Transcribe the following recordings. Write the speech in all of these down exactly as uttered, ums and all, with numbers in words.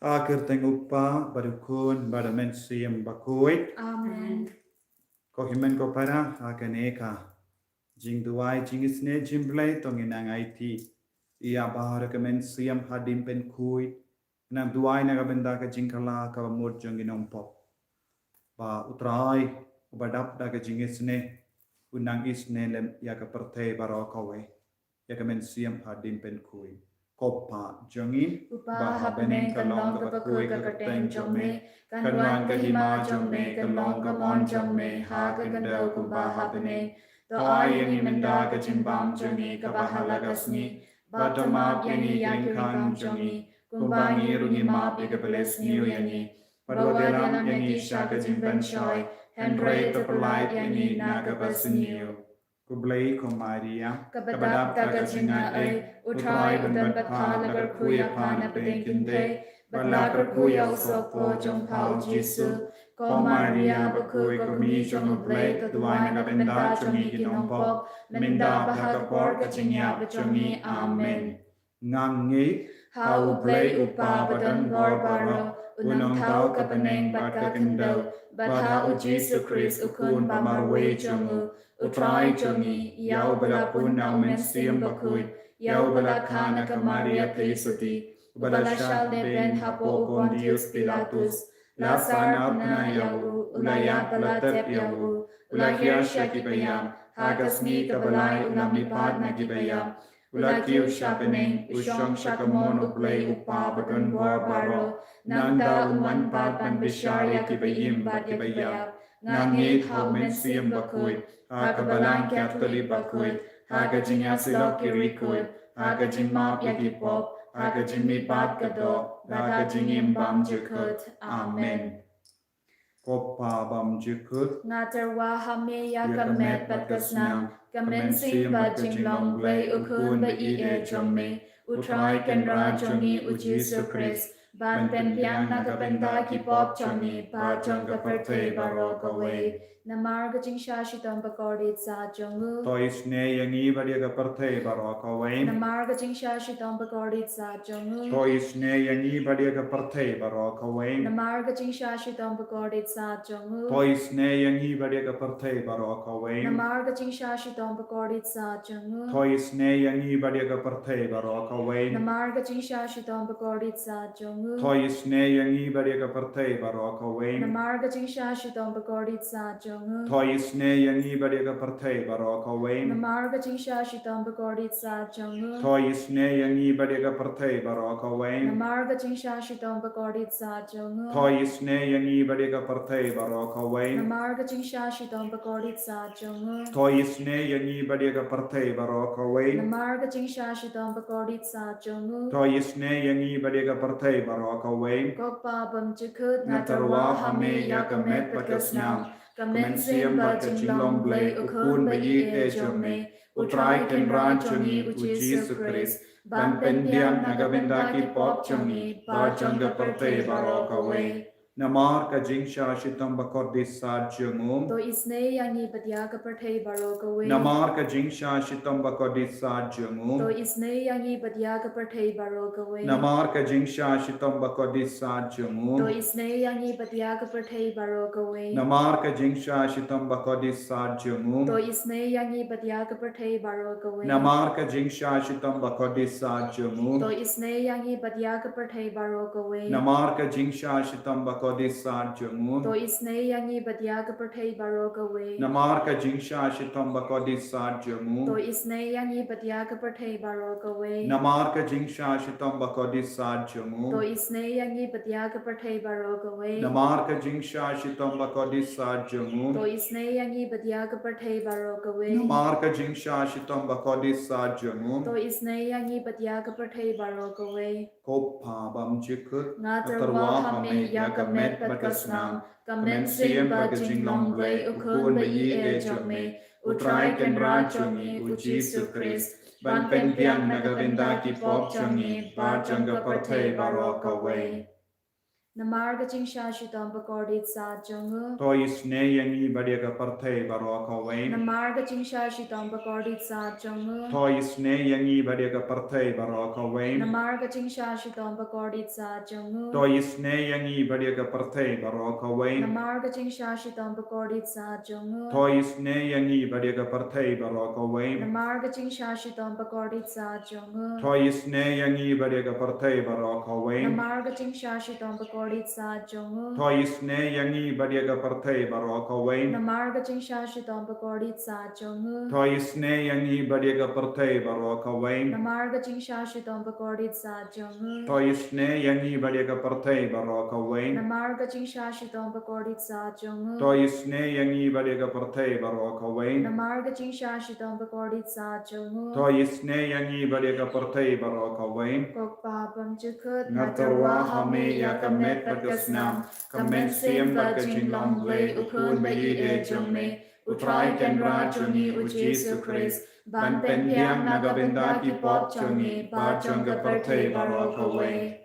Ha ka kyrteng u Kpa bad u Khun bad u Mynsiem Bakhuid. Amen. Ko hynmen ko para, ha kane ka jingduwai jingisynei jingblei to ngin nang aiti ïa ba ha ka Mynsiem Hadien Pynkhuid, nang duwai na ka bynta ka jingkylla kaba mut jong ki nongpop, ba U Trai uba dap da ka jingisynei un nang isynei lem ïa ka pyrthei baroh kawei ïa ka Mynsiem Hadien Pynkhuid. Ko Kpa jong ngi uba ha bneng, ka long kaba khuid ka kyrteng jong me, kan wan ka hima jong me, kan long ka mon jong me ha ka khyndew kumba ha bneng. To ai ïa ngi mynta ka jingbam jong ngi kaba ha la ka sngi, bad to map ïa ngi ïa ki ryngkang jong ngi, kumba ngi ruh ngi map ïa kiba leh sniew ïa ngi. Bad wat ïalam ïa ngi sha ka jingpynshoi, hynrei to pyllait ïa ngi na kaba sniew. Khublei ko Maria, kaba dap da ka jingaiei, U Trai u don bad pha, la kyrkhu ïa pha na pdeng ki kynthei, bad la kyrkhu ïa u sohpop jong pha u Jisu. Ko Maria bakhuid, ko kmie jong U Blei, to duwai na ka bynta jong ngi ki nongpop, mynta bad ha ka por ka jingïap jong ngi. Amen. Nga ngeit ha U Blei U Kpa badonbor baroh, U Nongthaw ka bneng bad ka khyndew, bad ha u Jisu Khrist u Khun ba marwei jong u, U Trai jong ngi, ïa uba la pun na u Mynsiem Bakhuid, ïa uba la kha na ka Maria Theisotti, uba la shah leh beiñ hapoh u Pontius Pilatus, la sahnarphna ïa u, u la ïap bad la tep ïa u, u la hiar sha kiba ïap, ha ka sngi kaba lai u la mihpat na kiba ïap, u la kiew sha bneng, u shong sha ka mon U Blei U Kpa badonbor baroh, nangta un wan pat ban bishar ïa kiba im bad kiba ïap. Nga ngeit ha u Mynsiem Bakhuid, ha ka Balang Katholik bakhuid, ha ka jingïasyllok ki riewkhuid, ha ka jingmap ïa ki pop, ha ka jingmihpat ka doh, ha ka jingim bymjukut. Amen. Ko Pa bymjukut, nga tyrwa ha me ïa ka met bad ka snam, ka mynsiem bad jinglong Blei, U Khun ba ïeit jong me, U Trai Kynrad jong ngi U Jisu Khrist, ban pynbiang na ka bynta ki pop jong ngi bad jong ka pyrthei baroh kawei. Namar ka jingshah shitom bakordit sah jong u, to isynei ïa ngi bad ïa ka pyrthei baroh kawei. Namar ka jingshah shitom bakordit sah jong u, to isynei ïa ngi bad ïa ka pyrthei baroh kawei. Namar ka jingshah shitom bakordit sah jong u, to isynei ïa ngi bad ïa ka pyrthei baroh kawei. Namar ka jingshah shitom bakordit sah jong u, to isynei ïa ngi bad ïa ka pyrthei baroh kawei. Namar ka jingshah shitom bakordit sah jong u, to isynei ïa ngi bad ïa ka pyrthei baroh kawei. Namar ka jingshah shitom bakordit sah jong u, to isynei ïa ngi bad ïa ka pyrthei baroh kawei. Namar ka jingshah shitom bakordit sah jong u, to isynei ïa ngi bad ïa ka pyrthei baroh kawei. Namar ka jingshah shitom bakordit sah jong u, to isynei ïa ngi bad ïa ka pyrthei baroh kawei. Namar ka jingshah shitom bakordit sah jong u, to isynei ïa ngi bad ïa ka pyrthei baroh kawei. Namar ka jingshah shitom bakordit sah jong u, to isynei ïa ngi bad ïa ka pyrthei baroh kawei. Ko Pa bymjukut, nga tyrwa ha me ïa ka met bad ka snam, ka mynsiem bad jinglong Blei, U Khun ba ïeit jong me, U Trai Kynrad jong ngi U Jisu Khrist, ban pynbiang na ka bynta ki pop jong ngi bad jong ka pyrthei baroh kawei. Namar ka jingshah shitom bakordit sah jong u, to isynei ïa ngi bad ïa ka pyrthei baroh kawei. Namar ka jingshah shitom bakordit sah jong u, to isynei ïa ngi bad ïa ka pyrthei baroh kawei. Namar ka jingshah shitom bakordit sah jong u, to isynei ïa ngi bad ïa ka pyrthei baroh kawei. Namar ka jingshah shitom bakordit sah jong u, to isynei ïa ngi bad ïa ka pyrthei baroh kawei. Namar ka jingshah shitom bakordit sah jong u, to isynei ïa ngi bad ïa ka pyrthei baroh kawei. Namar ka jingshah shitom bakordit sah jong u, to isynei ïa ngi bad ïa ka pyrthei baroh kawei. Namar ka jingshah shitom bakordit sah jong u, to isynei ïa ngi bad ïa ka pyrthei baroh kawei. Namar ka jingshah shitom bakordit sah jong u, to isynei ïa ngi bad ïa ka pyrthei baroh kawei. Namar ka jingshah shitom bakordit sah jong u, to isynei ïa ngi bad ïa ka pyrthei baroh kawei. Namar ka jingshah shitom bakordit sah jong u, to isynei ïa ngi bad ïa ka pyrthei baroh kawei. Ko Pa bymjukut, nga tyrwa ha me ïa ka met bad ka snam, ka mynsiem bad jinglong Blei, U Khun ba ïeit jong me, U Trai Kynrad jong ngi U Jisu Khrist, ban pynbiang na ka bynta ki pop jong ngi bad jong ka pyrthei baroh kawei. Namar ka jingshah shitom bakordit sah jong u. To isynei ïa ngi bad ïa ka pyrthei baroh kawei. Namar ka jingshah shitom bakordit sah jong u. To isynei ïa ngi bad ïa ka pyrthei baroh kawei. Namar ka jingshah shitom bakordit sah jong u. To isynei ïa ngi bad ïa ka pyrthei baroh kawei. Namar ka jingshah shitom bakordit sah jong u. To isynei ïa ngi bad ïa ka pyrthei baroh kawei. Namar ka jingshah shitom bakordit sah jong u. To isynei ïa ngi bad ïa ka pyrthei baroh kawei. Namar ka jingshah shitom bakordit sah jong u. To isynei ïa ngi bad ïa ka pyrthei baroh kawei. Namar ka jingshah shitom bakordit sah jong u. To isynei ïa ngi bad ïa ka pyrthei baroh kawei. Namar ka jingshah shitom bakordit sah jong u. To isynei ïa ngi bad ïa ka pyrthei baroh kawei. Namar ka jingshah shitom bakordit sah jong u. To isynei ïa ngi bad ïa ka pyrthei baroh kawei. Namar ka jingshah shitom bakordit sah jong u. To isynei ïa ngi bad ïa ka pyrthei baroh kawei. Ko Kpa bymjukut, nga tyrwa ha me ïa ka met bad ka snam, ka mynsiem bad ka jinglong Blei u Khun ba ïeit jong me, U Trai Kynrad jong ngi U Jisu Khrist, ban pynbiang na ka bynta ki pop jong ngi bad jong ka pyrthei baroh kawei.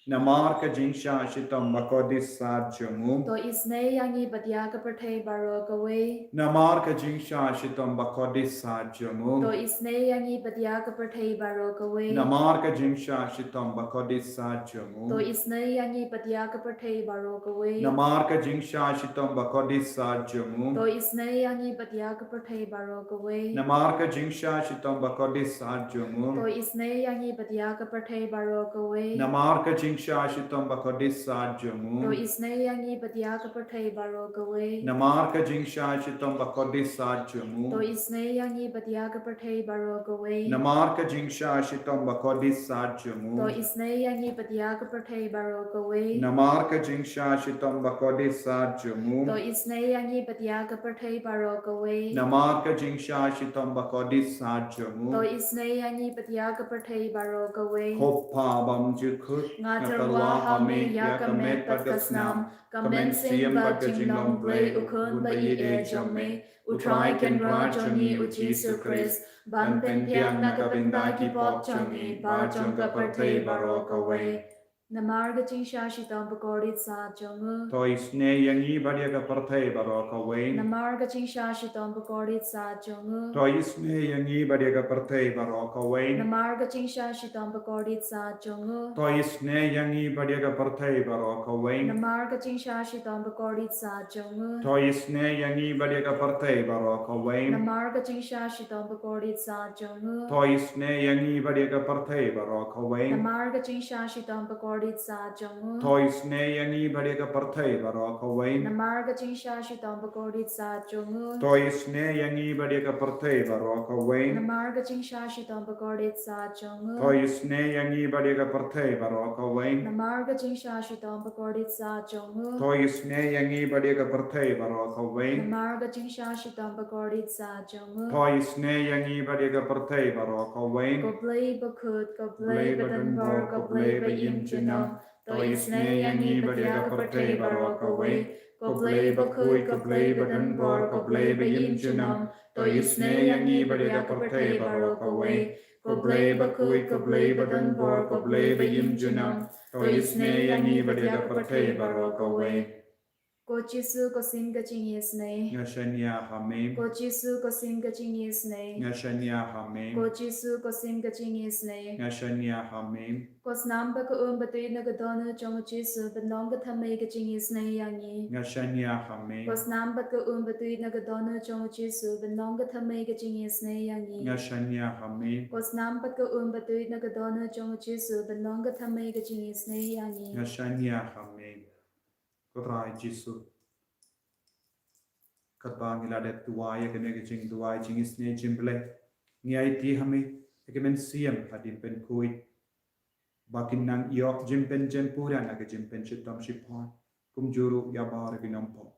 Namar ka jingshah shitom bakordit sah jong u. To isynei ïa ngi bad ïa ka pyrthei baroh kawei. Namar ka jingshah shitom bakordit sah jong u. To isynei ïa ngi bad ïa ka pyrthei baroh kawei. Namar ka jingshah shitom bakordit sah jong u. To isynei ïa ngi bad ïa ka pyrthei baroh kawei. Namar ka jingshah shitom bakordit sah jong u. To isynei ïa ngi bad ïa ka pyrthei baroh kawei. Namar ka jingshah shitom bakordit sah jong u. To isynei ïa ngi bad ïa ka pyrthei baroh kawei. Namar ka jingshah shitom bakordit sah jong u. To isynei ïa ngi bad ïa ka pyrthei baroh kawei. Namar ka jingshah shitom bakordit sah jong u. To isynei ïa ngi bad ïa ka pyrthei baroh kawei. Namar ka jingshah shitom bakordit sah jong u. To isynei ïa ngi bad ïa ka pyrthei baroh kawei. Namar ka jingshah shitom bakordit sah jong u. To isynei ïa ngi bad ïa ka pyrthei baroh kawei. Namar ka jingshah shitom bakordit sah jong u. To isynei ïa ngi bad ïa ka pyrthei baroh kawei. Ko Kpa bymjukut, nga tyrwa ha me ïa ka met bad ka snam, ka mynsiem bad ka jinglong Blei u Khun ba ïeit jong me, U Trai Kynrad jong ngi U Jisu Khrist, ban pynbiang na ka bynta ki pop jong ngi bad jong ka pyrthei baroh kawei. Namar ka jingshah shitom bakordit sah jong u. To isynei ïa ngi bad ïa ka pyrthei baroh kawei. Namar ka jingshah shitom bakordit sah jong u. To isynei ïa ngi bad ïa ka pyrthei baroh kawei. Namar ka jingshah shitom bakordit sah jong u. To isynei ïa ngi bad ïa ka pyrthei baroh kawei. Namar ka jingshah shitom bakordit sah jong u. To isynei ïa ngi bad ïa ka pyrthei baroh kawei. Namar ka jingshah shitom bakordit sah jong u. To isynei ïa ngi bad ïa ka pyrthei baroh kawei. Namar ka jingshah shitom bakordit sah jong u. To isynei ïa ngi bad ïa ka pyrthei baroh kawei. Namar ka jingshah shitom bakordit sah jong u. To isynei ïa ngi bad ïa ka pyrthei baroh kawei. Namar ka jingshah shitom bakordit sah jong u. To isynei ïa ngi bad ïa ka pyrthei baroh kawei. Namar ka jingshah shitom bakordit sah jong u. To isynei ïa ngi bad ïa ka pyrthei baroh kawei. Namar ka jingshah shitom bakordit sah jong u. To isynei ïa ngi bad ïa ka pyrthei baroh kawei. Ko Blei bakhuid, ko Blei badonbor, ko Blei baïem junom, to isynei ïa ngi bad ïa ka pyrthei baroh kawei. Ko Blei bakhuid, ko Blei badonbor, ko Blei baïem junom, to isynei ïa ngi bad ïa ka pyrthei baroh kawei. Ko Blei bakhuid, ko Blei badonbor, ko Blei baïem junom, to isynei ïa ngi bad ïa ka pyrthei baroh kawei. Ko Jisu, ko Syiem ka jingisynei. Nga shaniah ha me. Ko Jisu, ko Syiem ka jingisynei. Nga shaniah ha me. Ko Jisu, ko Syiem ka jingisynei. Nga shaniah ha me. Ko snam bad ka um batuid na ka dohnud jong u Jisu, ban long ka thymmei ka jingisynei ïa ngi. Nga shaniah ha me. Ko snam bad ka um batuid na ka dohnud jong u Jisu, ban long ka thymmei ka jingisynei ïa ngi. Nga shaniah ha me. Ko snam bad ka um batuid na ka dohnud jong u Jisu, ban long ka thymmei ka jingisynei ïa ngi. Nga shaniah ha me. Ko Trai Jisu, katba ngi la dep duwai ïa kane ka jingduwai jingisynei jong U Blei, ngi aiti ha me ïa ka mynsiem hadien pynkhuid, ba kin nang ïoh jingpynjem pura na ka jingpynshitom shiphang, kumjuh ruh ïa baroh ki nongpop.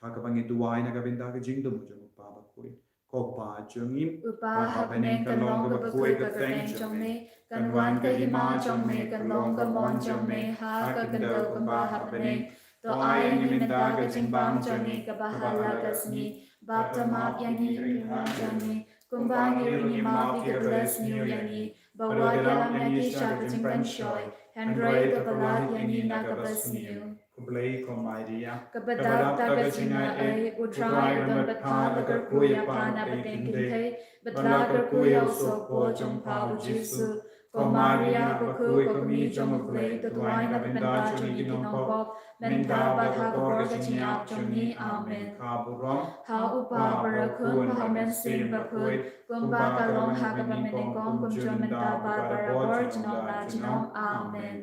Ha kaba ngi duwai na ka bynta ka jingdum jong U Kpa bakhuid. Ko Kpa jong ngi, U Kpa ha bneng, ka long kaba khuid ka kyrteng jong me, kan wan ka hima jong me, kan long ka mon jong me ha ka khyndew kumba ha bneng. To ai ïa ngi mynta ka jingbam jong ngi kaba ha la ka sngi. Bad to map ïa ngi ki kyrdan jong ngi, kumba ngi ruh ngi map ïa ki ba la sniew ïa ngi. Ba wat ïalam ïa ngi sha ka jingpynshoi, hynrei kaba lait ïa ngi na kaba sniew. Khublei ko Maria. Kaba dap da ka jingaiei, U Trai u don bad pha, la kyrkhu ïa pha na pdeng kynthei, bad la kyrkhu ïa u sohpor jong pha u Jisu. Ko Maria bakhuid, ko kmie jong U Blei, to duwai na ka bynta jong ngi ki nongpop, mynta bad ha ka por ka jingïap jong ngi. Amen. Kha burom ha U Kpa bad ha U Khun bad ha U Mynsiem Bakhuid, kumba ka long ha kaba nyngkong, kumjuh mynta bad barabor, junom la junom. Amen.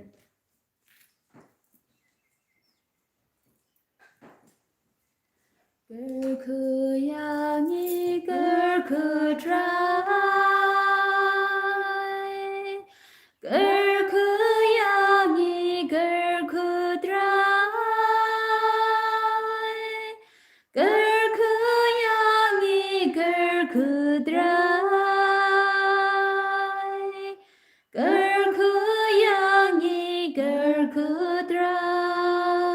Kyrkhu ïa ngi, kyrkhu Trai. Kyrkhu ïa ngi, kyrkhu Trai. Kyrkhu ïa ngi, kyrkhu Trai. Kyrkhu ïa ngi, kyrkhu Trai.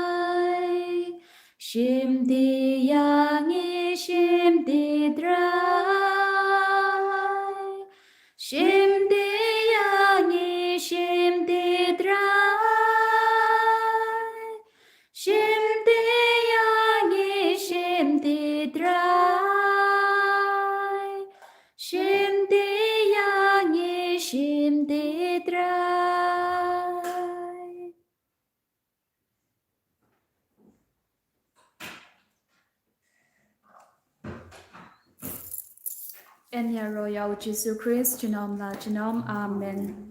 Shim ti ïa ngi, shim ti Trai. Shim ti ïa ngi, shim ti Trai. Shim ti ïa ngi, shim ti Trai. Shim ti ïa ngi, shim ti Trai. Yn ïaroh ïa U Jisu Khrist junom la junom. Amen.